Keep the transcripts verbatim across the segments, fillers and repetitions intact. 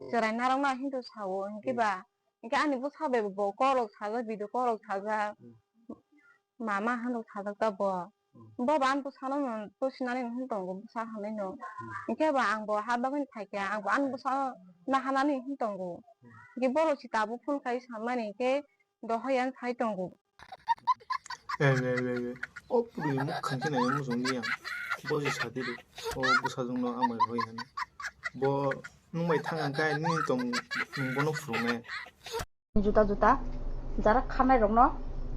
Chwrai narwkna hintu sao, hinkhe ba, hinkhe ani bwsa bai bo call rok sajak, video call rok sajak. Hmm. Mama hintu sajak ta bo. Hmm. Bo ba ani bwsano no pusinani hin tongo, bwsa hinwi no. Hmm. Hinkhe ba ang bo ha bagwi phaikha, ang bo ani bwsano naharnani hin tongo. Hmm. Hinkhe borok se tabuk phone khai samani hinkhe dohor yang sai tongo. Eh, eh, eh, eh. O puri mukhang khe nai muchung ni ang. Bo se sadi ri. O bwsajwk no ang bai roi hani. Bo nwng bai thang ang kai nini tong nwng bono phurung nai. Juta juta. Jara khanai rok no.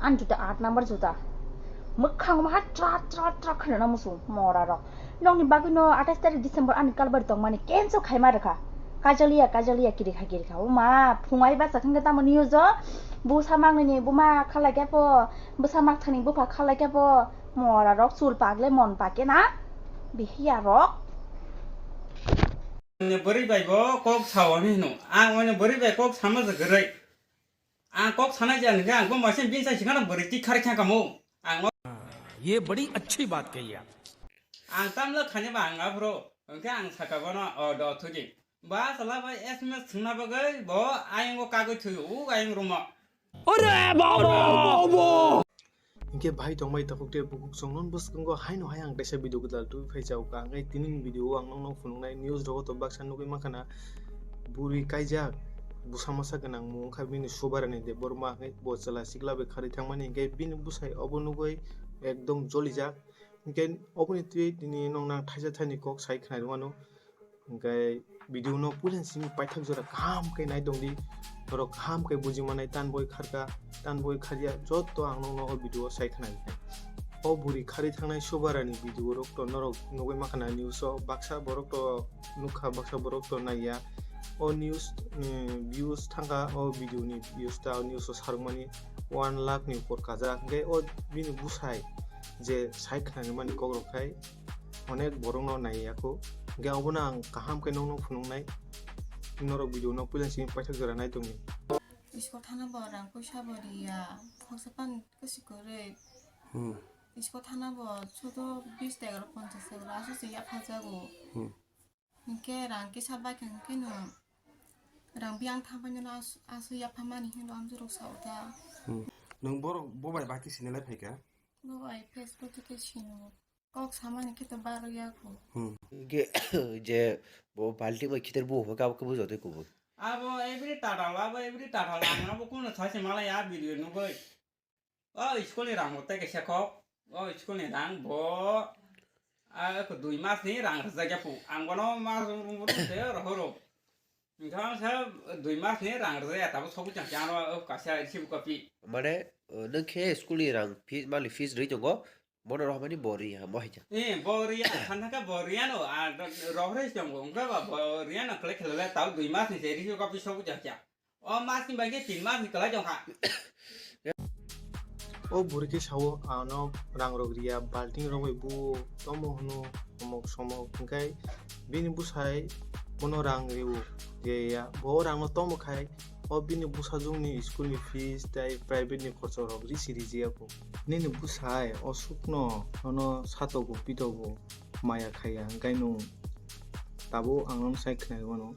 An juta aat number juta. Mukhang ma tra tra tra khana na muchung mora rok. Nokni bagwino atais tarik December ani kalbari tongmani cancel khaima rwkha. Kajaliya, kajaliya, kirikha, kirikha. O ma, phungai basa khwngkhe tamo news o? Bwsa mangnini buma khalai khe po, bwsa makthani bupha khalai khe po. Mora rok chul pagle mon pake na? Bihiya rok. Ani bwrwi bai bo kok sao hinwi hino. Ang ani bwrwi bai kok sama se kwrwi. Ang kok sanai jani khe ang bo masin bin sai sikana bwrwi tik khari kha kamo. Ang ये बड़ी अच्छी बात कही आप। Ang tamle khani ba ang aphro, hwnkhe ang saka bono, o do thuji. Ba sala bai S M S thwngna bagwi bo ayang o kagwi thwi, u ayang room o. Ore baba! Hinkhe bhai tongbai takhuk tei bukhuk chwng non bwskango haino hai ang kaisa video gwdal tubui phai chao ka. Hinkhe tini ni video o ang nokno phunuknai news rogo to baksa nugwi mankha na bwrwi kaijak bwsa masa gwnang mung wngkha bini Subarani Debbarma hinkhe bo chwla sikla bai kharwi thangmani hinkhe bini bwsai obo nugwi ekdom jolijak. Hinkhe oboni twi tini nokna thaisa thaini kok sai khwnai rwmano. Hinkhe video no puila simi paithak jora kaham khe nai tongdi. Norok kaham khe buji manai tan boi kharka, tan boi kharya joto ang nokno o video o sai khwnai. O buri kharwi thangnai Subarani video rok to norok nugwi mankha na news o baksa borok to nukha, baksa borok to naiya. O news, mm, views thangkha, o video ni views ta o news o sarwkmani one lakh ni upor kajak. Hinkhe o bini bwsai je sai khwnani mani kok rok khai onek borok no nai ya kho. Hinkhe obono ang kaham khe nokno phunuknai norok video no puila simi paithak jora nai tongni. Isko thana bo rang puisa bo riya, khoksa pan kwsi kwrwi. Hmm. Isko thana bo sodo bis tegaro ponchas tegaro aswk se yapha jago. Hmm. Hinkhe rang kisa bai kha hinkhe no rang biyang thampaino no as-, aswk yapha mani hinwi amjorok sao ta. Hmm. Nwng borok bo bai bati sinilai phaikha? Bo bai Facebook twi khe sino. Kok samani khe to baro ya kho. Hmm. Ge-, je bo balti bai khitir bu hwnkhe abo khe bujo tei kubui. Abo every tatal, abo every tatal ang abo kuno sachi malai a video nugwi. O school ni rang bo tei kaisa kok. O school ni rang bo, a, ko dui mas ni rang rwjak ya phu. Ang bono mas rung rung rung de rohoro. Wngkha sa dui mas ni rang rwjak ya tabo sobu chang chang o kaisa receive copy. Mane, o, nwng khe school ni rang fees, monthly fees rwi tongo. Bono rohormani bo riya, mo hai kha. Eh, bo riya, khan thangkhe bo riya no, a, rohorwi tongo. Wngkha ba bo riya no khlai khlai le tabo dui mas ni se receive copy sobu chang chang. O mas ni bagwi tin mas ni kwlai tongkha. O buri khe sao, ano rang rok riya, balting rok bai bu, tomo hwno, omok somok, hwnkhe bini bwsai bono rang riu, riya, bo o rang no tomo khai, o bini bwsajwk ni school ni fees tei private ni khorcho rok risi rijiya kho. Nini bwsai o sukno nono satogo, pitogo, maya khaiya, hwnkhe nwng tabuk ang nono sai khwnai mano.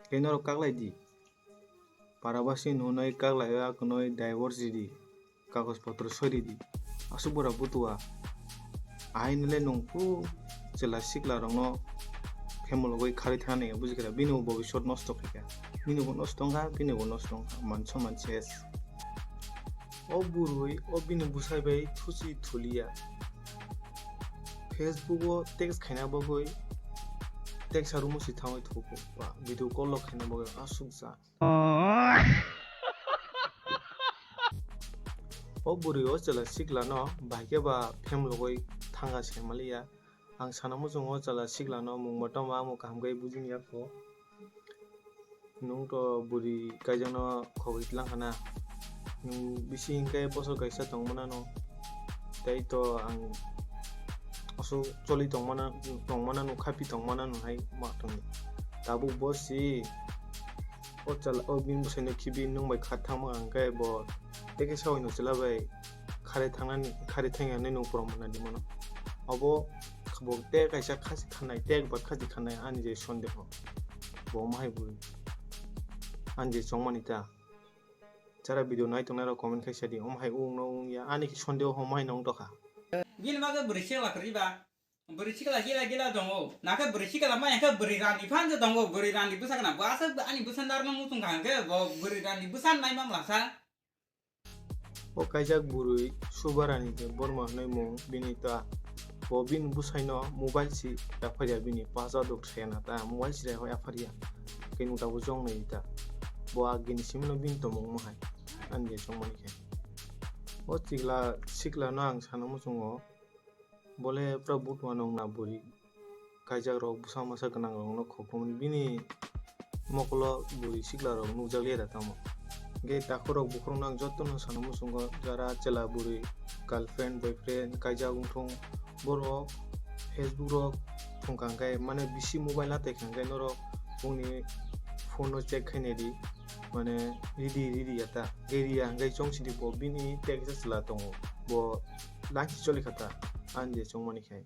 Tei norok kaklai di. Parabasi nunai kaklai o akunoi divorce ridi. Kagoj potro soi ridi. Asuk bora butua. Ahainile nung pu chela sikla rokno phemologoi kharwi thani bujikha bini bo bobiswt nosto khaikha. Bini bo nosto wngkha, bini bo nosto wngkha. Mansa manses. O burui, o bini bwsai bai thusi thuliya. Facebook o text khaina bagwi text a rumo si thangwi thugo. Ba, video call o khaina bagwi asuk ja. O bwrwi o chwla sikla no bahai khe ba phem logoi thanga se maliya. Ang sana muchungo chwla sikla no mung bo tamo amo kaham khe bujing ya kho. Nwng to bwrwi kaijakno khogwi tlang khana. Nwng bisi hwnkhe bosor kaisa tong manano. Tei to ang aswk choli tong mana, tong manano, khapi tong manano hai ma tong. Tabuk bo si o chwla, o bini bwsaino khibi nwng bai kha thangma hwnkhe bo tei khe sawino chwla bai kharwi thangnani, kharwi thangya hinwi nwng prom manna di mano. Obo bo tei kaisa khasi khanai, tei ba khasi khanai ani je sondeho. Omo hai bwrwi. Ani je chongmani ta. Jara video nai tongnai rok comment khai sadi. Omo hai wng no wng ya. Ani khe sondeho omo hai no wng tokha. Bini bagwi bwrwi sikla kwrwi ba. Bwrwi sikla gila gila tongo. Nakhe bwrwi sikla maya khe bwrwi rani phan je tongo. Bwrwi rani bwsa gana. Bo aswk ani bwsa narwkno muchung kha hwnkhe bo bwrwi rani bwsa nai mamla sa. O kaijak bwrwi Subarani de Borma hwnwi mung bini ta. Bo bini bwsaino mobile si yapharya bini paja dok sayana ta mobile si raiho yapharya. Khe nuta bo jong nai ta. Bo agini simino bini tomung omo hai. Ani je chongmani khe. O chikla siklano ang sana muchungo. Bole pura butma nong na bwrwi kaijak rok bwsa masa gwnang rok no khopum bini mokolo bwrwi sikla rok nukjak liya da tamo. Hwnkhe takhuk rok bukhuk rok no ang joto no sana muchungo jara chwla bwrwi girlfriend boyfriend kaijak wngthung borok Facebook rok thung kha hwnkhe mane bisi mobile natai kha hwnkhe norok bongni phone no check khainai di mane ridi ridi ya ta hwnkhe riya hwnkhe chong sidi bo bini text chwla tongo bo. Langsi choli kha ta, ani je chongmani khai.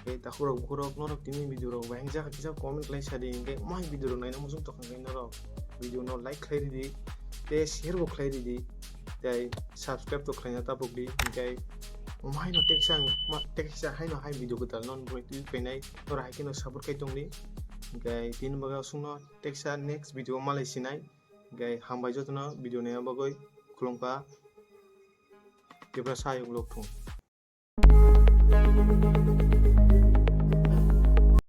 Tei takhuk rok bukhuk rok norok tini video rok bai hwnjak kisa comment khlai sadi hwnkhe omo hai video rok naina muchung tokha hwnkhe norok video no like khlai ridi tei share bo khlai ridi tei subscribe to khlaina tabuk di hwnkhe omo haino teksa ang ma teksa haino hai video kwtal non bwrwi twi painai norok hai kheno support khai tongdi hwnkhe tini bagwi aswkno teksa next video malai sinai hwnkhe hambai jotono video naina bagwi khulumkha. Tipra sayung lok thung.